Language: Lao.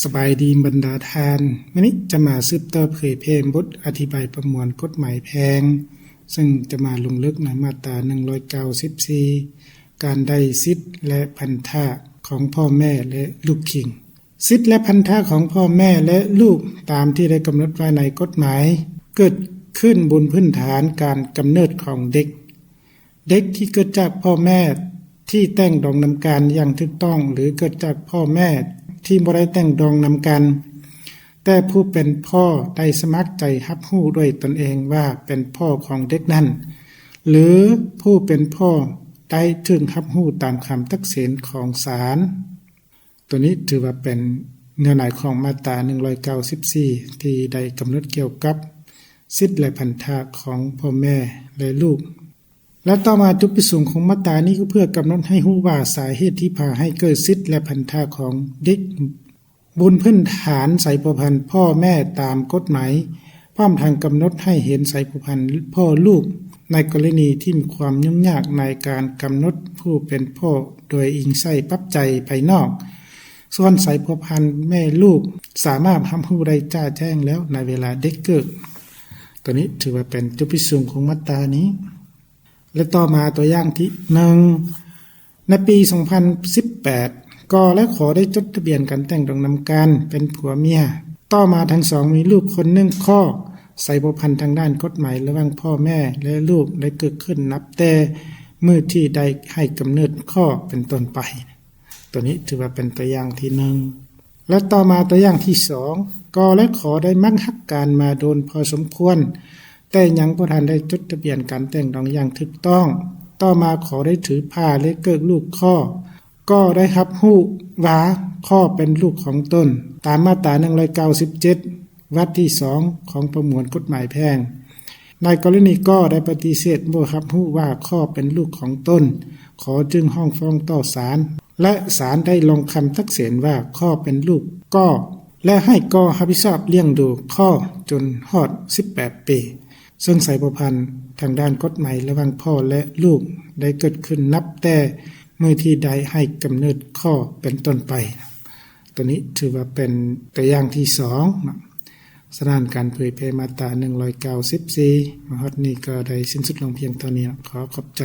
ສະບາຍດີບັນດາທ່ານ, ມື້ນີ້ຈະມາສືບຕໍ່ເຜີຍແຜ່ບົດອະທິບາຍປະມວນກົດໝາຍແພ່ງ, ເຊິ່ງຈະມາລົງເລິກໃນມາດຕາໜຶ່ງຮ້ອຍເກົ້າສິບສີ່ ການໄດ້ສິດ ແລະ ພັນທະຂອງພໍ່ແມ່ ແລະ ລູກຄີງ. ສິດ ແລະ ພັນທະຂອງພໍ່ແມ່ ແລະ ລູກ ຕາມທີ່ໄດ້ກຳນົດໄວ້ໃນກົດໝາຍ ເກີດຂຶ້ນບົນພື້ນຖານການກຳເນີດຂອງເດັກ. ເດັກທີ່ເກີດຈາກພໍ່ແມ່ທີ່ແຕ່ງດອງນຳກັນຢ່າງຖືກຕ້ອງ ຫຼື ເກີດຈາກພໍ່ແມ່ທີ່ບໍ່ໄດ້ແຕ່ງດອງນຳກັນ, ແຕ່ຜູ້ເປັນພໍ່ໄດ້ສະໝັກໃຈຮັບຮູ້ດ້ວຍຕົນເອງວ່າເປັນພໍ່ຂອງເດັກນັ້ນ ຫຼື ຜູ້ເປັນພໍ່ໄດ້ຖືກຮັບຮູ້ຕາມຄຳຕັດສິນຂອງສານ. ຕົວນີ້ຖືວ່າເປັນເນື້ອໃນຂອງມາດຕາໜຶ່ງຮ້ອຍເກົ້າສິບສີ່ ທີ່ໄດ້ກຳນົດກ່ຽວກັບສິດ ແລະ ພັນທະຂອງພໍ່ແມ່ ແລະ ລູກ. ແລະ ຕໍ່ມາຈຸດປະສົງຂອງມາດຕານີ້ກໍເພື່ອກຳນົດໃຫ້ຮູ້ວ່າສາເຫດທີ່ພາໃຫ້ເກີດສິດ ແລະ ພັນທະຂອງເດັກ ບົນພື້ນຖານສາຍພົວພັນພໍ່ແມ່ຕາມກົດໝາຍ, ພ້ອມທັງກຳນົດໃຫ້ເຫັນສາຍພົວພັນພໍ່ລູກ ໃນກໍລະນີທີ່ມີຄວາມຫຍຸ້ງຍາກໃນການກຳນົດຜູ້ເປັນພໍ່ໂດຍອີງໃສ່ປັບໄຈພາຍນອກ, ສ່ວນສາຍພົວພັນແມ່ລູກສາມາດຮັບຮູ້ໄດ້ຈະແຈ້ງແລ້ວໃນເວລາເດັກເກີດ. ຕົວນີ້ຖືວ່າເປັນຈຸດປະສົງຂອງມາດຕານີ້. ແລະ ຕໍ່ມາຕົວຢ່າງທີໜຶ່ງ, ໃນປີສອງພັນສິບແປດ ກໍ ແລະ ຂໍ ໄດ້ຈົດທະບຽນການແຕ່ງດອງນຳກັນເປັນຜົວເມຍ. ຕໍ່ມາທັງສອງມີລູກຄົນໜຶ່ງ ຂໍ ສາຍພົວພັນທາງດ້ານກົດໝາຍລະຫວ່າງພໍ່ແມ່ ແລະ ລູກໄດ້ເກີດຂຶ້ນນັບແຕ່ມື້ທີ່ໄດ້ໃຫ້ກຳເນີດ ຂໍ ເປັນຕົ້ນໄປ. ຕົວນີ້ຖືວ່າເປັນຕົວຢ່າງທີໜຶ່ງ. ແລະ ຕໍ່ມາຕົວຢ່າງທີສອງ, ກໍ ແລະ ຂໍ ໄດ້ມັກຮັກກັນມາດົນພໍສົມຄວນ, ແຕ່ຍັງບໍ່ທັນໄດ້ຈົດທະບຽນການແຕ່ງດອງຢ່າງຖືກຕ້ອງ. ຕໍ່ມາ ຂໍ ໄດ້ຖືພາ ແລະ ເກີກລູກ ຂໍ ກໍໄດ້ຮັບຮູ້ວ່າ ຂໍ ເປັນລູກຂອງຕົນ ຕາມມາດຕາໜຶ່ງຮ້ອຍເກົ້າສິບເຈັດ ວັກທີສອງ ຂອງປະມວນກົດໝາຍແພ່ງ. ໃນກໍລະນີ ກໍ ໄດ້ປະຕິເສດບໍ່ຮັບຮູ້ວ່າ ຂໍ ເປັນລູກຂອງຕົນ, ຂໍ ຈຶ່ງຮ້ອງຟ້ອງຕໍ່ສານ ແລະ ສານໄດ້ລົງຄຳຕັດສິນວ່າ ຂໍ ເປັນລູກ ກໍ ແລະ ໃຫ້ ກໍ ຮັບຜິດຊອບລ້ຽງດູ ຂໍ ຈົນຮອດສິບແປດປີ, ເຊິ່ງສາຍພົວພັນທາງດ້ານກົດໝາຍລະຫວ່າງພໍ່ ແລະ ລູກໄດ້ເກີດຂຶ້ນນັບແຕ່ມື້ທີ່ໄດ້ໃຫ້ກຳເນີດ ຂໍ ເປັນຕົ້ນໄປ. ຕົວນີ້ຖືວ່າເປັນຕົວຢ່າງທີສອງເນາະ. ສະນັ້ນ ການເຜີຍແຜ່ມາດຕາໜຶ່ງຮ້ອຍເກົ້າສິບສີ່ ມາຮອດນີ້ກໍໄດ້ສິ້ນສຸດລົງພຽງເທົ່ານີ້ເນາະ. ຂໍຂອບໃຈ.